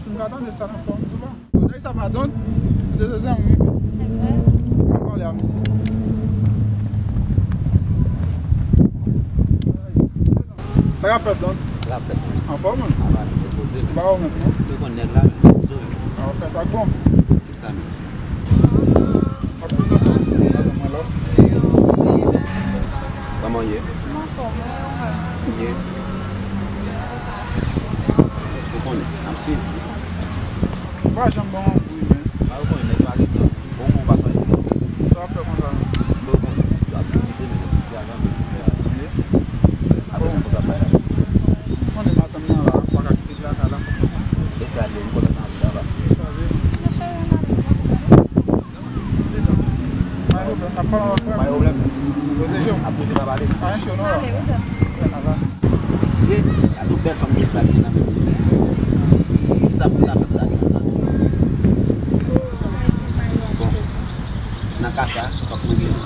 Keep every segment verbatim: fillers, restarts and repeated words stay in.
M ka tande sa nan fon tou la. Bon, nèg sa pa don, misye se zanmi m wi. Mwen pale a misye. Sa k ap fèt, don? Sa k ap fèt? Anfòm, wi. Ava, nou poze, men. Ba ou menm, non? Ou konn nèg la, men, sou. A, ou fè sa k bon. Sa menm. Ap prezante w, madanm mwen la. Kòman w ye? Mwen anfòm, mwen anfòm. Ou ye? Ou konnen, n ap swiv. Ou pa janm ban m anvi, men. A, ou konnen, nèg pa gen tan. Bon, bon, pa fè. Sa w ap fè konsa? Bon, bon, aktivite, men, aktivite a nan men. Mèsi. Apre sa, konsa bay la. Ou konnen madanm nan la, pa ka kite lakay la, fòk mwen soti. E sa, li, m kontan sa anpil la. E sa, li. Pa gen pwoblèm, n ap pale ansanm. Pa gen pwoblèm. Pwoteje w. Ap toujou ka pale. Pa gen cho, non, la. Mesye, gade yon bèl fanm, mesye, la, ki nan men mesye. Kisa pou ta fè pou ta gen yon tankou? Bon, nan ka sa, fòk mwen gen yon.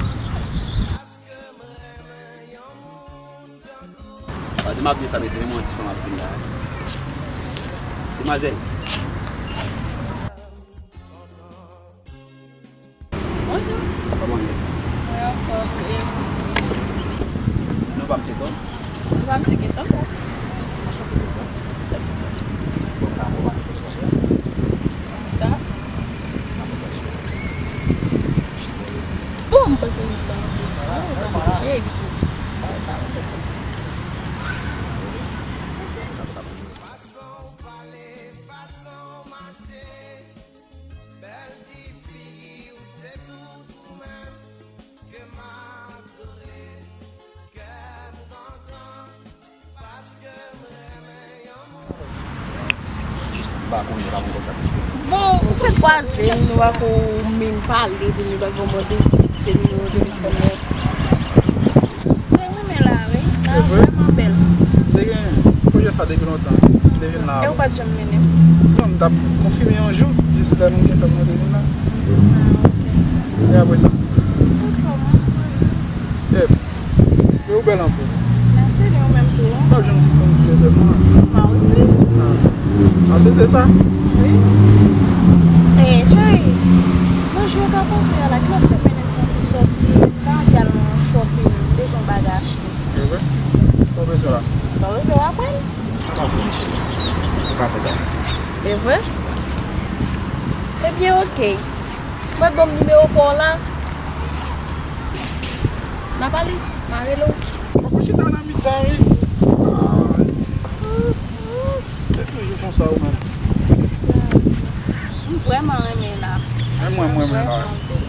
Pandan m ap di sa, mesye, men yon ti fanm ap vin la. Demwazèl. Bonjou. Kòman w ye? Mwen anfòm, e ou? Non pa m se Tom. Non pa m se Kesa. Anchante Kesa. Bon, sa bon, pa gen pwoblèm. Sa? Bon, m panse nou tan anpil. Manje, evite. Sa, mwen konprann. Sa, mwen konprann. Fason w pale, fason w mache, bèl ti figi w, se tout ou menm ke m adore. Kè m kontan, paske m renmen yon moun. Jis m pa konnen, pa konn kontak. Bon, ou fèk kwaze m, nou pa ko menm pale, epi nou pa ko mande se nimewo telefòn mwen. Cheri, mwen la, wi. La vrèman bèl. Te gen pwojè sa depi lontan. M te vin la. E ou pa t janm mennen m? Non, m t ap konfime yon jou, jis lè nou gentan mande vin la. Ah, ok. E apre sa? Anfòm, anfòm. E, e ou bèl anpil. Mèsi, li ou menm tou. M p ap janm sispann di w bèl mwen. Mwen osi. Ah. Mwen swete sa. Wi. E, cheri, mwen jwe ka kontre a la, kilè w fè mennen m fè yon ti sòti, m ta anvi al nan shopping, m bezwen yon bagay achte. E vre? Ou bezwen la? Mwen rele w apre. Sa pa fè, cheri. Ou pa fè sa. E vre? Ebyen, ok. Mwen ban m nimewo pa w la. N a pale, m a rele w. Poko chita nan mitan, wi. Ay. Se toujou konsa ou menm. M vrèman renmen la. Menm mwen, mwen renmen la. Vrèman bèl.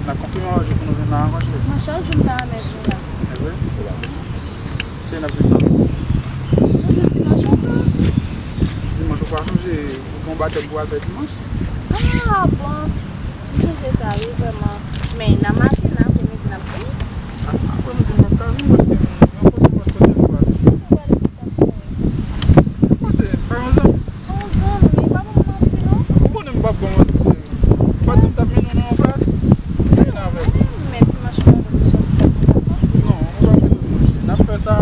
N a konfime lòt jou pou nou vin la ankò, cheri. Mwen, chak jou m ta renmen vin la. E vre? Lè n ap vin nan. Yon jou dimanch ankò. Dimanch ou pa sonje ou gen yon batèm pou al fè dimanch? Ah, bon. M sonje sa, wi, vrèman. Men nan maten, nan apremidi, n ap vini. A-, apremidi, m p ap ka vin paske m gen yon kote, m gen yon kote pou al. Ou pral kote sa, cheri? Kote? Pa yon zanmi? Yon zanmi, pa ban m manti, non. Ou konnen m p ap ba w manti, cheri. Ou pa di m t ap mennen w nan yon plas? Vin avè m. Men dimanch mwen pou sòti, fòk nou ta sòti. Non, ou pa bezwen dimanch. N ap fè sa.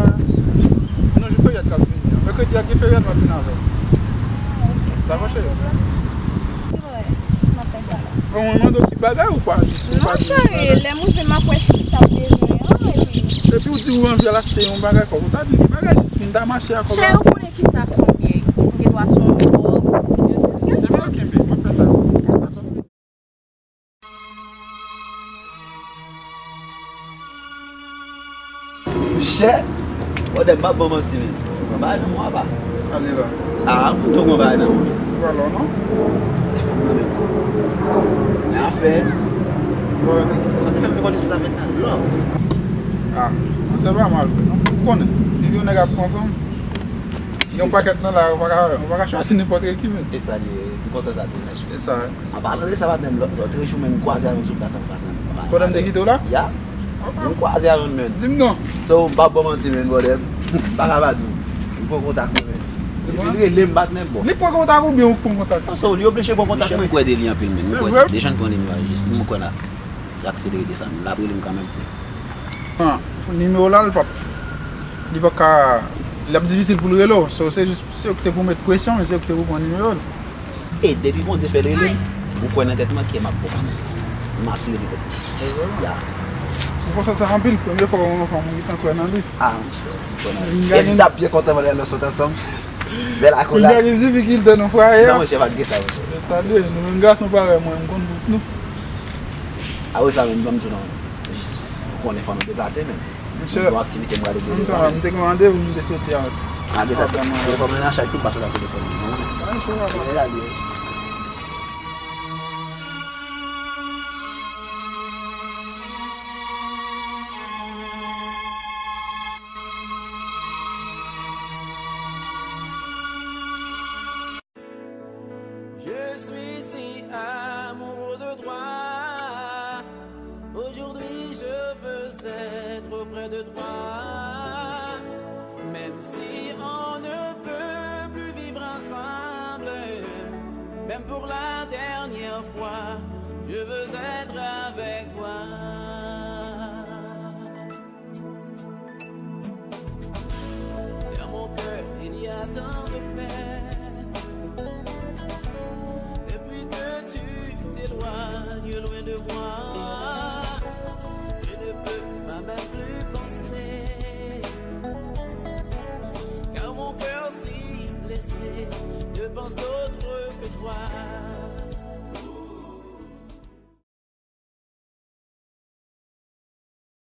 Non, jou feryad k ap vini an. Mèkredi a gen feryad, m ap vin avè w. Ah, ok. Dakò, cheri? Ki bagay? N ap fè sa la. Bon, mwen mande w ki bagay ou pa jis ou pa di m yon bagay. Non, cheri, lè m rive, m ap wè si sa w bezwen an, epi. Epi ou di ou anvi al achte yon bagay, fòk ou ta di m ki bagay, jis m ta mache a kòb la. Cheri, ou konnen ki sa fanm ye. Ou gen dwa se yon wòb, yon ti skèt. Ebyen, ok, bebe, mwen fè sa. Monchè, brother, m ap ban manti, men. Ou pran bagay nan men w apa? Ale la. Ah, m tou pran bagay nan men w. Ou pa lò, non? Ti fanm nan men w. Nan afè. Sa te fè m fè konnen sa vennèf love. Ah, se pa mal, non? Ou konnen, depi yon nèg ap pran fanm, yon pakèt nan la, ou pa ka, ou pa ka chwazi nenpòt ki, men. E sa li ye, m kontan sa tou, men. E sa, wi. An palan de sa, patnè m, lòt, lòt jou menm, m kwaze avè w sou plas la, patnè m. Pandan m te kite w la? Ya. Ok. M kwaze avè w, menm. Di m non. So, m p ap ba w manti, menm, brother. M pa ka pa di w. M pran kontak mwen, menm. Epi l rele m, patnè m, bon. Li pran kontak ou byen ou pran kontak? Non, so, li oblije pran kontak mwen. Monchè, m kwè de li anpil, menm. M kwè de li. Dejan l pran li, m jis, m kwè la. Li akselere de sa, menm. L ap rele m kanmenm. Ah, nimewo la, l p ap, li pa ka, l ap difisil pou l rele w. So, se jis, se yo ki te pou met presyon, men se yo ki te pou pran nimewo l. E depi Bondye fè l rele m, ou kwè nan tèt mwen, ke m ap bon. M asire de tèt mwen. Ya. Mwen kontan sa anpil, premye fwa yon fanm mwen gentan kwè nan li. Ah, monchè, ou kwè nan li. E m t ap byen kontan pandan lè sot ansanm. Bèl akolad. Kounye a gen difikilte nan fwaye a. Non, monchè, pa t gen sa, monchè. Mwen salye, nou menm gason parèy mwen, m konn bout nou. Apre sa, menm, ban m di w non. Jis, ou konnen fò nou deplase, men. Monchè, yon aktivite m prale gen devan. M te gen randevou m te soti a. Ah, deja, telefòn mwen nan chay, tout bagay la telefòn mwen. Mwen chou papa. Deja li. Je suis si amoureux de toi. Aujourd'hui, je veux être auprès de toi. Même si on ne peut plus vivre ensemble, même pour la dernière fois, je veux être avec toi. Dans mon cœur, il y a tant de peine. Depuis que tu t'éloignes loin de moi, je ne peux pas même plus penser. Car mon cœur si blessé ne pense d'autre que toi.